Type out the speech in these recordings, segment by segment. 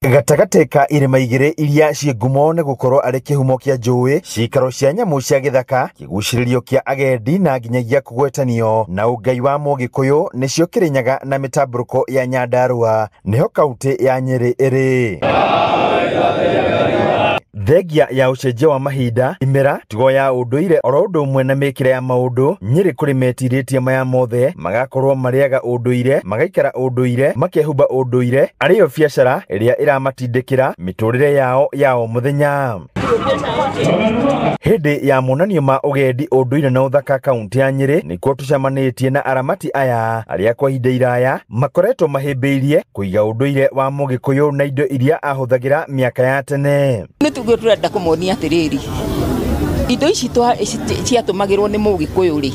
Gatagatĩ ka irĩma igĩrĩ iria ciĩ ngumo nĩ gũkorwo arĩ kĩhumo kĩa njũĩ, ciikaro cia nyamũ cia gĩthaka, kĩgucĩrĩrio kĩa agendi na nginyagia kũgwetanio na ũngai wa Mũgĩkũyũ nĩcio Kĩrĩnyaga na mĩtambũrũko ya Nyandarũa nĩho kaunti ya Nyĩrĩ ĩrĩ. Thengia ya ũcenjia wa mahinda, imera, tigo ya ũndũire oro ũndũ ũmwe na mĩkĩre ya maũndũ, Nyĩrĩ kũrĩ metirĩtie maya mothe magakorwo marĩaga ũndũire, magaikara ũndũire, makehumba ũndũire, arĩyo biacara ĩrĩa ĩramatindĩkĩra mĩtũrĩre yao ya o mũthenya. Hĩndĩ ya monanio ma ũgendi ũndũire na ũthaka kaunti ya Nyĩrĩ nĩkuo tũcemanĩtie na aramati aya arĩa kwa ihinda iraya makoretwo mahĩmbĩirie kũiga ũndũire wa Mũgĩkũyũ na indo iria ahũthagĩra mĩaka ya tene. Nĩ tuge tũrenda kũmonia atĩrĩrĩ, indo ici ciatũmagĩrwo nĩ Mũgĩkũyũ rĩ,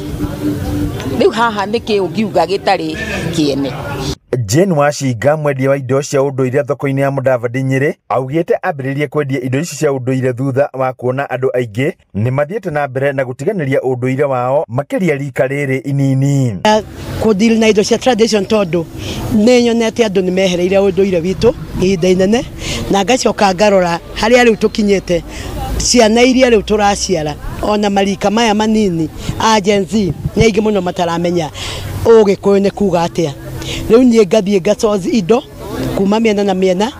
rĩu haha nĩkĩ ũngiuga gĩtarĩ kĩene. Jane Wacinga, mwendia wa indo cia ũndũire thoko-inĩ ya Mũdavadi Nyĩrĩ, augĩte ambĩrĩrie kwendia indo ici cia ũndũire thutha wa kuona andũ aingĩ nĩ mathiĩte na mbere na gũtiganĩria ũndũire wao makĩria rika rĩrĩ inini. Kũdeal na indo cia tradition tondũ nĩ nyonete andũ nĩ mehereire ũndũire witũ ihinda inene, na ngacoka ngarora harĩa rĩu tũkinyĩte, ciana iria rĩu tũraciara ona marika maya manini a Gen Z nĩ aingĩ mũno mataramenya Ũgĩkũyũ nĩ kuga atĩa. Rĩu niĩ ngathiĩ ngacozi indo kuma mĩena na mĩena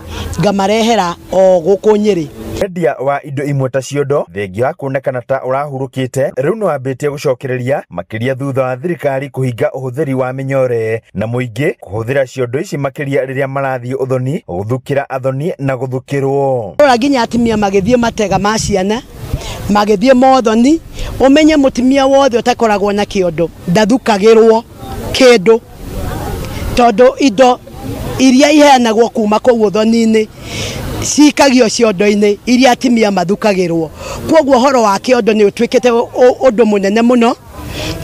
ngamarehera o gũkũ Nyĩrĩ. Wendia wa indo imwe ta ciondo thengia wa kuonekana ta ũrahurũkĩte rĩu nĩ wambĩtie gũcokereria makĩria thutha wa thirikari kũhinga ũhũthĩri wa mĩnyore na mũingĩ kũhũthĩra ciondo ici makĩria rĩrĩa marathiĩ ũthoni, gũthukĩra athoni na gũthukĩrwo. Rora nginya atumia magĩthiĩ matega ma ciana, magĩthiĩ mothoni, ũmenye mũtumia wothe ũtakoragwo na kĩondo ndathukagĩrwo kĩndũ tondũ indo iria iheanagwo kuma kũu ũthoni-inĩ cikagio ciondo-inĩ iria atumia mathukagĩrwo. Kwoguo ũhoro wa kĩondo nĩ ũtuĩkĩte ũndũ mũnene mũno,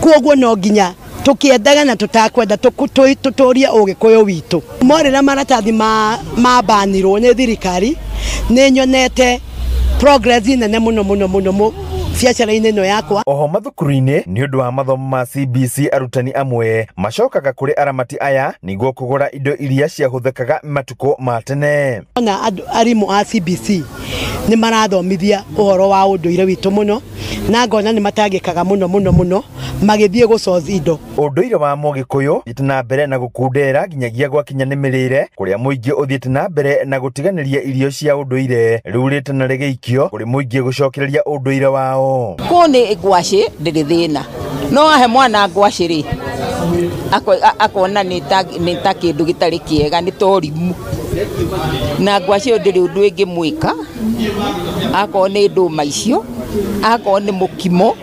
kwoguo no nginya tũkĩendaga na tũtakwenda tũtũrie Ũgĩkũyũ witũ. Morĩra maratathi mabanirwo nĩ thirikari, nĩ nyonete progress nene mũno mũno mũno biacara-inĩ ĩno yakwa. Oho mathukuru-inĩ nĩ ũndũ wa mathomo ma CBC arutani amwe macokaga kũrĩ aramati aya nĩguo kũgũra indo iria ciahũthĩkaga matukũ ma tene. Ona arimũ a CBC nĩ marathomithia ũhoro wa ũndũire witũ mũno, na ngona nĩ matangĩkaga mũno mũno mũno magĩthiĩ gũcozi indo. Ũndũire wa Mũgĩkũyũ ũthiĩte na mbere na gũkundera nginyagia gwakinya nĩ mĩrĩre kũrĩa mũingĩ ũthiĩte na mbere na gũtiganĩria irio cia ũndũire rĩu rĩtana rĩgĩikio kũrĩ mũingĩ gũcokereria ũndũire wao. Kũ nĩ ngwacĩ ndĩrĩ thĩna, no ahe mwana ngwacĩ rĩ akona nĩ ta kĩndũ gĩtarĩ kĩega, nĩ ta ũrimũ, na ngwacĩ ĩyo ndĩrĩ ũndũ ĩngĩmwĩka, akorwo nĩ ndũma icio, akorwo nĩ mũkimo,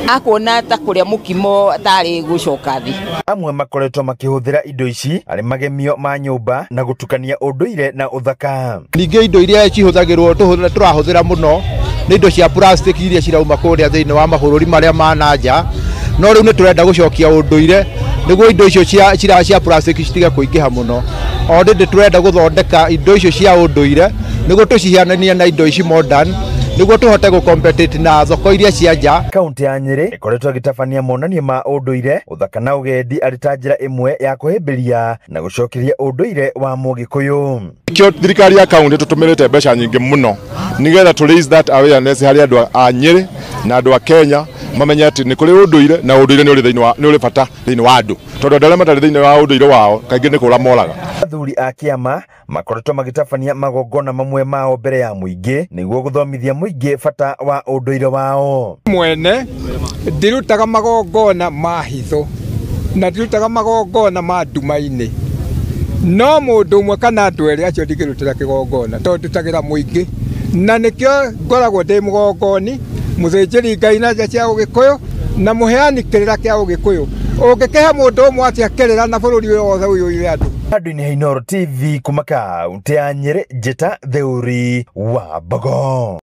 akona ta kũrĩa mũkimo tarĩ gũcoka thĩ. Amwe makoretwo makĩhũthĩra indo ici arĩ magemio ma nyũmba na gũtukania ũndũire na ũthaka. Ningĩ indo iria cihũthagĩrwo tũrahũthĩra mũno nĩ indo cia plastic iria cirauma kũrĩa thĩinĩ wa mabũrũri marĩa ma na nja, no rĩu nĩ tũrenda gũcokia ũndũire nĩguo indo icio cia plastic citige kũingĩha mũno. O rĩndĩ tũrenda gũthondeka indo icio cia ũndũire nĩguo tũcihiananie na indo ici modern nĩguo tũhote gũcompete na thoko iria cia nja. Kaunti ya Nyĩrĩ ĩkoretwo ĩgĩtabania monanio ma ũndũire, ũthaka na ũgendi arĩ ta njĩra ĩmwe ya kũhĩmbĩria na gũcokeria ũndũire wa Mũgĩkũyũ. Nĩkĩo thirikari ya kaunti tũtũmĩrĩte mbeca nyingĩ mũno nĩgetha tũ raise that awareness harĩ andũ a Nyĩrĩ na andũ a Kenya mamenye atĩ nĩ kũrĩ ũndũire na ũndũire nĩ ũrĩ bata thĩinĩ wa andũ, tondũ andũ arĩa matarĩ thĩinĩ wa ũndũire wao kaingĩ nĩ kũra moraga. Athuri a kĩama makoretwo magĩtabania magongona mamwe mao mbere ya mũingĩ nĩguo gũthomithia mũingĩ bata wa ũndũire wao. Mwene ndirutaga magongona ma hitho na ndirutaga magongona ma nduma-inĩ, no mũndũ ũmwe kana andũ erĩ acio ndingĩrutĩra kĩgongona tondũ ndutagĩra mũingĩ, na nĩkĩo ngoragwo ndĩ mũgongoni mũthĩnjĩri Ngai na nja cia Ũgĩkũyũ na mũheani kĩrĩra kĩa Ũgĩkũyũ. Ũngĩkĩhe mũndũ ũmwe atĩa kĩrĩra na bũrũri ũyũ wothe ũiyũire andũ. Andũ-inĩ ha Inooro TV kuma kaunti ya Nyĩrĩ, Njĩta Theuri wa Mbogo.